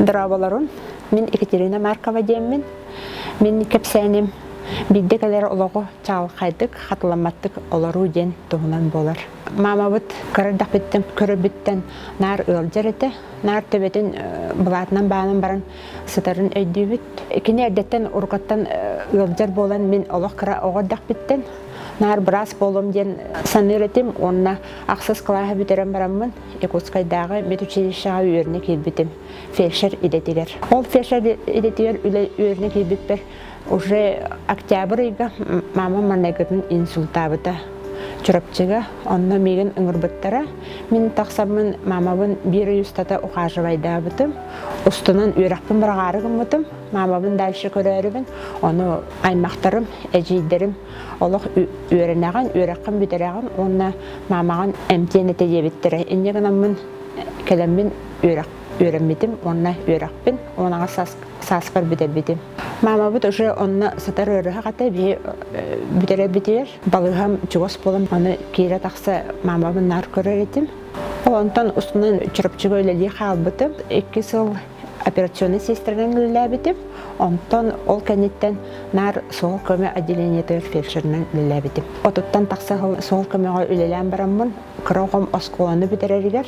Дорооболорун, мин Екатерина Маркова диэммин. Мин кэпсээним биирдэ кэлэр олоҕу чаҕылхайдык, хатыламматтык олоруу диэн туһунан буолар. Маамабыт кыра эрдэхпиттэн көрөрбүттэн наар ыалдьар этэ. Наар төбөтүн былаатынан баанан баран сытарын өйдүүбүт. Кини эрдэттэн урукаттан ыалдьар буолан мин олох кыра оҕо эрдэхпиттэн наар быраас буолуом диэн саныыр этим уонна ахсыс кылааһы бүтэрэн бараммын Якутскайдааҕы медучилищеҕа үөрэнэ киирбитим фельдшер идэтигэр. Ол фельдшер идэтигэр үлэ үөрэнэ киирбиппэр уже октябрь ыйга мамам маҥнайгытын инсультаабыта Чурапчыга. Онно миигин ыҥырбыттара. Мин тахсаммын мамабын биир ый устата ухаживайдаабытым. Устунан үөрэхпин быраҕаары гыммытым. Мамабын дальше көрөөрүбүн. Ону аймахтарым, эдьиийдэрим олох үөрэнэҕин, үөрэххин бүтэрэҕин уонна маамаҕын эмтиэн этэ диэбиттэрэ. Инньэ гынаммын кэлэммин үөрэх үөрэммитим уонна үөрэхпин 18 сааспар бүтэрбитим. Маамабыт уже онно сытар ыарыһах этэ, биһи бүтэрэрбитигэр балыыһам чугас буолан аны киирэ-тахса маамабын наар көрөр этим. Ол онтон устунан Чурапчыга үлэлии хаалбытым. Икки сыл операционнай сестрэнэн үлэлээбитим. Онтон ол кэнниттэн наар суһал көмө отделениетыгар фельдшеринэн үлэлээбитим. Отуттан тахса сыл суһал көмөҕө үлэлээн бараммын, кыра оҕом оскуоланы бүтэрэригэр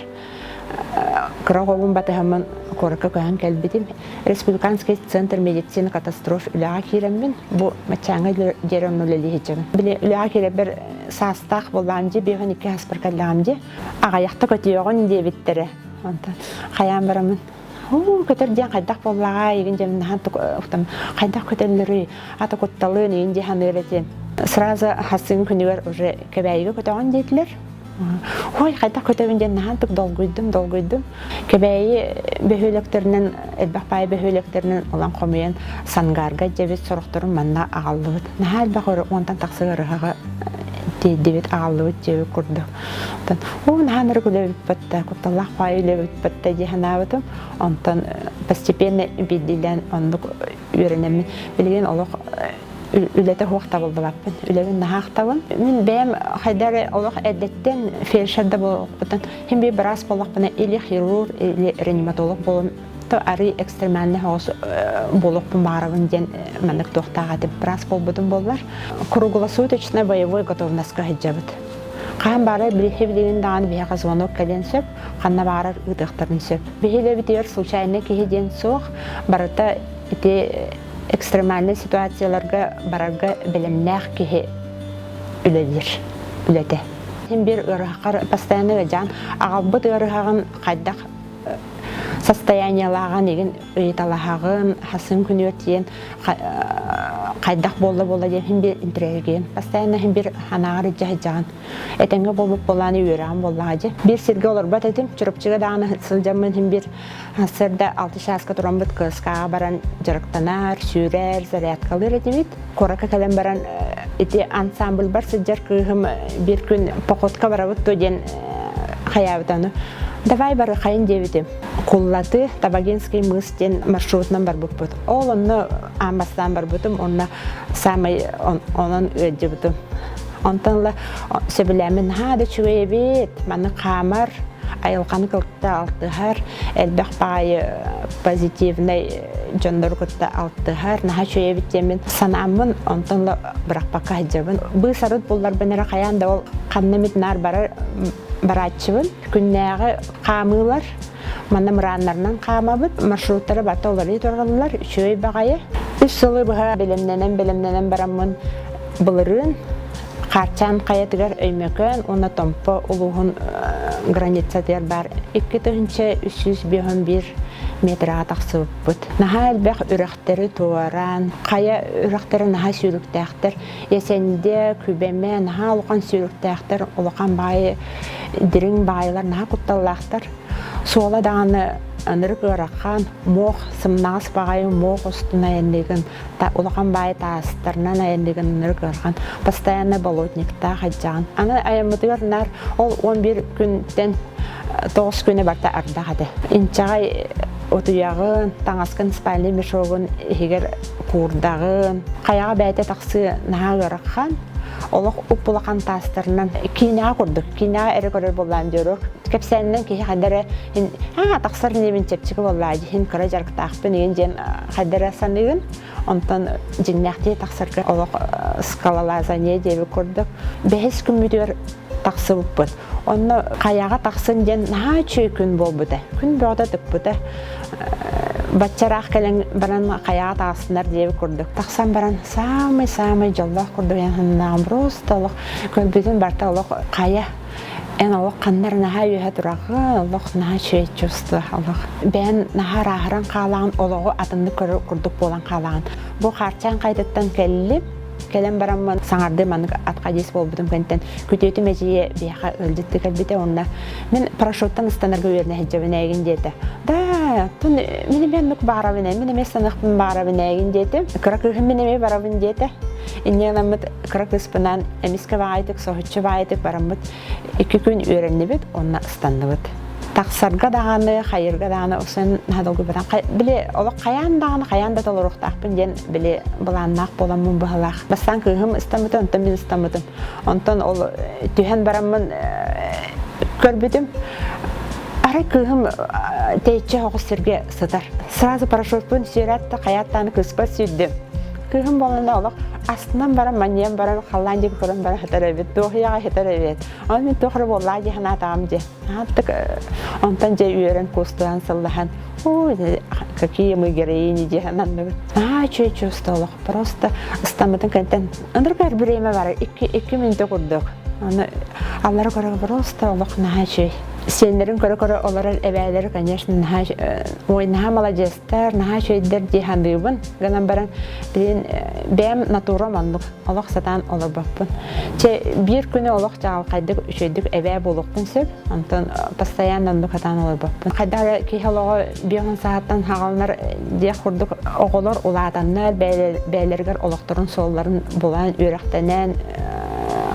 кыра оҕобун батыһаммын куоракка көһөн кэлбитим. Республиканский центр медицины катастроф үлэҕэ киирэммин, бу Маччааҥҥа диэри онно үлэлии сылдьабын. Били үлэҕэ киирэрбэр саастаах буоллаҕым дии, 52 сааспар кэллэҕим дии. Аҕыйахта көтүөҕүн диэбиттэрэ. Онтон хайаан бараммын Уу, көтөр диэн хайдах буоллаҕай, игин дьэ наһаа хайдах көтөллөрүй, ата кутталыын игин дии саныыр этим. Сразу хасыын күнүгэр уже Кэбээйигэ көтөҕүн диэтилэр. Ой, хайдах көтөбүн диэн наһаа долгуйдум, долгуйдум. Кэбээйи бөһүөлэктэринэн, элбэх баай бөһүөлэктэринэн ылан хомуйан Сангарга дьэбит сорохторун манна аҕаллыбыт. Наһаа элбэх уонтан тахса ыарыһаҕы тиэрдибит, аҕаллыбыт диэбит курдук. Онтон оо, наһаа ынырык үлэбит кутталлаах баай үлэбит батта дии санаабытым. Онтон постепенно биирдиилээн оннук үөрэнэммин билигин олох үлэтэ суох табыллыбаппын. Үлэбин наһаа ахтабын. Мин бэйэм хайда эрэ олох эрдэттэн фельдшер да буолуохпутун, син биир быраас буоллахпына или хирург, или реаниматолог буолуом то арый экстремальный соҕус буолуохпун баҕарабын диэн маннык туохтаах этим. Быраас буолбутум буоллар. Круглосуточно боевой готовностька сылдьабыт. Хаһан баҕарар билиһи билигин даҕаны биһиэхэ звонок кэлиэн сөп, ханна баҕарар ыытыахтарын сөп. Биһи үлэбитигэр случайно киһи диэн суох, барыта ити экстремальнай ситуацияларга барарга бэлэмнээх киһи үлэлиир үлэтэ. Син биир ыарыһаххар постоянно ыалдьаан аҕалбыт ыарыһаҕын хайдах состояниелааҕын игин ыйыталаһаҕын, хасын күнүгэр тиийэн хайдах буолла буолла диэн син биир интриэгин постоянно син биир санааҕар илдьэ сылдьаҕын. Этэҥҥэ буолбут буолааны үөрэҕим буоллаҕа дьэ. Биир сиргэ олорбот этим, Чурапчыга даҕаны сылдьаммын син биир Сарсыарда алта чааска тураммыт КСК-ҕа баран дьарыктанар, сүүрэр, зарядкалыыр этибит. Куоракка кэлэн баран ити ансамбльбар сылдьар кыыһым биир күн походка барабыт дуо диэн хайаабыта ону давай барыхайын диэбитим. Куллаты Табагинский мыс диэн маршрутунан барбыппыт. Ол онно аан бастаан барбытым, онно саамай онон ыалдьыбытым. Онтон ыла сөбүлээммин наһаа да үчүгэй эбит, маны хаамар, айылҕаны кытта алтыһар, элбэх баҕайы позитивнай дьоннору кытта алтыһар, наһаа үчүгэй эбит диэммин санааммын онтон ыла бырахпакка сылдьабын. Быыс-арыт булларбын эрэ хайаан да ол ханна эмит наар барар барааччыбын. Күннээҕи хаамыылар манна мырааннарынан хаамабыт, маршруттара барыта уларыйа тураллар, үчүгэй баҕайы. Үс сылы быһа бэлэмнэнэн-бэлэмнэнэн бараммын былырыын Хаарчаан хайатыгар Өймөкөөн уонна Томпо улууһун границатыгар баар 2351 метраҕа тахсыбыппыт. Наһаа элбэх үрэхтэри туораан, хайа үрэхтэрэ наһаа сүүрүктээхтэр. Эсэндэ, Күбэмэ наһаа улахан сүүрүктээхтэр, улахан баайы, дириҥ баайылар наһаа кутталлаахтар. Суола даҕаны ынырык ыарахан, муох, сымнаҕас баҕайы муох устун айанныыгын улахан баай таастарынан айанныгын ынырык ыарахан постоянно болотниктаах айдьаҕын. Аны айаммытыгар наар ол 11 күнтэн 9 күнэ барта ардах этэ. Инчэҕэй утуйаҕын, таҥаскын спальный мешогун иһигэр куурдаҕын. Хайаҕа бэйэтэ тахсыы наһаа ыарахан. Олох уп-улахан таастарынан киинэҕэ курдук, киинэҕэ эрэ көрөр буоллаан диэрук. Кэпсээнинэн киһи хайда эрэ аа тахсар инибин чэпчэки буоллаа дьиһин кыра дьарыктаахпын игин диэн хайда эрэ саныыгын. Онтон дьиҥнээхтии тахсарга олох скалолазание диэбит курдук. Бэһис күммүтүгэр тахсыбыппыт. Онно хайаҕа тахсын диэн наһаа үчүгэй күн буолбута. Күн бөҕөтө тыкпыта. Баччараах кэлэн баран хайаҕа таҕыстынар диэбит курдук. Тахсан баран саамай-саамай дьоллоох курдук эн просто олох көрбүтүн барыта олох хайа эн олох ханна эрэ наһаа үөһэ тураҕын, олох наһаа үчүгэй чувство олох. Бэйэн наһаа ырааһыран хаалаҕын, олоҕу атыннык көрөр курдук буолан хаалаҕын. Бу хаарчаан хайатыттан кэллим, Кэлэн бараммын саҥардыы маннык атка дьиэс буолбутум кэнниттэн күтүөтүм эдьиийэ биһиэхэ ыалдьыттыы кэлбитэ уонна мин парашюттан ыстанарга үөрэнэ сылдьабын ээгин диэтэ. Да, оттон мин эмиэ оннук баарабын ээ, мин эмиэ ыстаныахпын баарабын ээгин диэтим. Кыра кыыһым мин эмиэ барабын диэтэ. Инньэ гынаммыт кыра кыыспынаан эмискэ баҕайытык, соһуччу баҕайытык бараммыт икки күн үөрэннибит уонна ыстанныбыт. Тахсарга даҕаны, хайырга даҕаны усан наһаа долгуйбатам. Били олох хайаан даҕаны, хайаан да толоруохтаахпын диэн били былааннаах буоламмын быһалаах. Бастаан кыыһым ыстаммыта, онтон мин ыстаммытым. Онтон ол түһэн бараммын көрбүтүм. Арай кыыһым тэйиччи оҕус сиргэ сытар. Сразу парашютпун сүүрээт да хайааттааны кыыспар сүүрдүм. Кыыһым буолана олох астынан баран, манньыйан баран, халлаан диэки көрөн баран сытар эбит, туохуйаҕа сытар эбит. Онон мин туох эрэ буоллаа дии санаатаҕым дии. Ааттык онтон дьэ үөрэн куустуһан сыллаһан, ой, какие мы героини дии сананныбыт. Аа, үчүгэй чувство олох. Просто ыстаммытын кэнтэн ынырык өр бириэмэ бар, икки мүнүүтэ курдук. Аны аллара көрө просто олох наһаа үчүгэй. Сиэннэрин көрө-көрө олорор эбээлэри, конечно, наһаа ой, наһаа маладьыастар, наһаа үчүгэйдэр дии саныыбын. Гынан баран, билин бэйэм натурам оннук. Олох сатаан олорбоппун. Чэ, биир күнү олох чаҕылхайдык, үчүгэйдик эбээ буолуохпун сөп. Онтон постоянно оннук сатаан олорбоппун. Хайдах эрэ киһи олоҕо биэһун саһаттан хаҕаланар диэх курдук оҕолор улаатаннар, бэйэлэригэр олохторун суолларын булан, үөрэхтэнэн,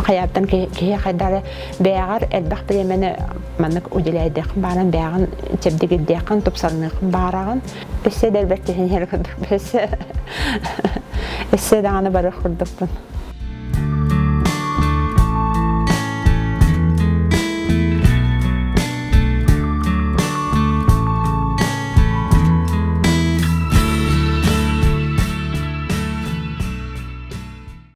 хайааттан киһи хайдах эрэ бэйэҕэр элбэх бириэмэни маннык уделяйдыаххын бааран, бэйэҕин чэбдигирдиэххин, тупсарыныаххын баараҕын. Өссө да элбэх киһини курдук өссө өссө даҕаны барыах курдукпун.